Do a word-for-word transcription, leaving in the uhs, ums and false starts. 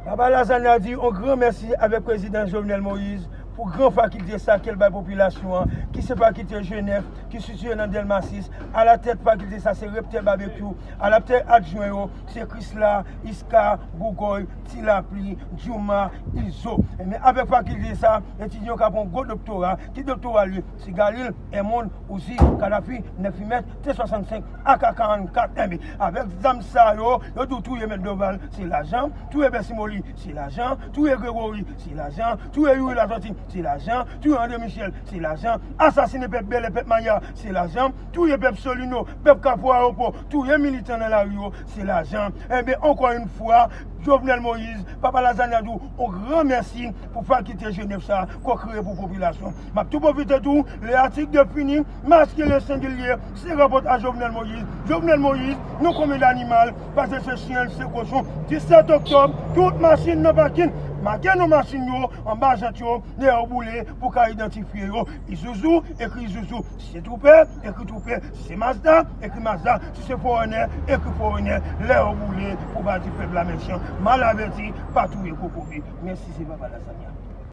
Papa Lasagna di yon gran mèsi avèk prezidan Jovenel Moïse pou gran fakilte sa ke l bay popilasyon an, ki se fakilte Jenèf, ki sitiye nan Dèlma sis. Alatèt fakilte sa se Reptè Babekyou, alatèt adjwen yo se Krisla, Iska, Gougòy, Ti Lapli, Djouma, Izo. Ebyen, avèk fakilte sa, etidyan yo ka pran yon gwo doktora, ki doktora l ye? Se Galil, Èmond, Uzi, Kadhafi, nèf milimèt, T swasannsenk, A K karannkat. Ebyen, avèk zam sa yo, yo di w touye Mèt Doval, se lajan, touye Bèsimoli, se lajan, touye Gregori, se lajan, touye Youri Latortue, se lajan, touye André Michel, se lajan, asasinen pèp Bèlè, pèp Maya, se lajan, touye pèp Solino, pèp Kafou Ayewopò, touye militan nan lari yo, se lajan. Ebyen, ankò yon fwa, Jovenel Moïse, Papa Lasagna di w yon gran mèsi pou fakilte Jenèf sa a ke w kreye pou popilasyon. M ap tou pwofite tou, le article de fini, masculin singulier, se rapòt a Jovenel Moïse. Jovenel Moïse, non konbyen danimal, paske se chen, se kochon. Disèt oktòb, tout machin nan pakin, make non machin yo anba jant yo, lè yo boule, pou ka idantifye yo. Isuzu, ekri Isuzu. Si se Trooper, ekri Trooper. Si se Mazda, ekri Mazda. Si se Forerunner, ekri Forerunner. Lè yo boule, pou pa di pèp la mechan. Mal avèti, pa touye kokobe. Mèsi, se Papa Lasagna.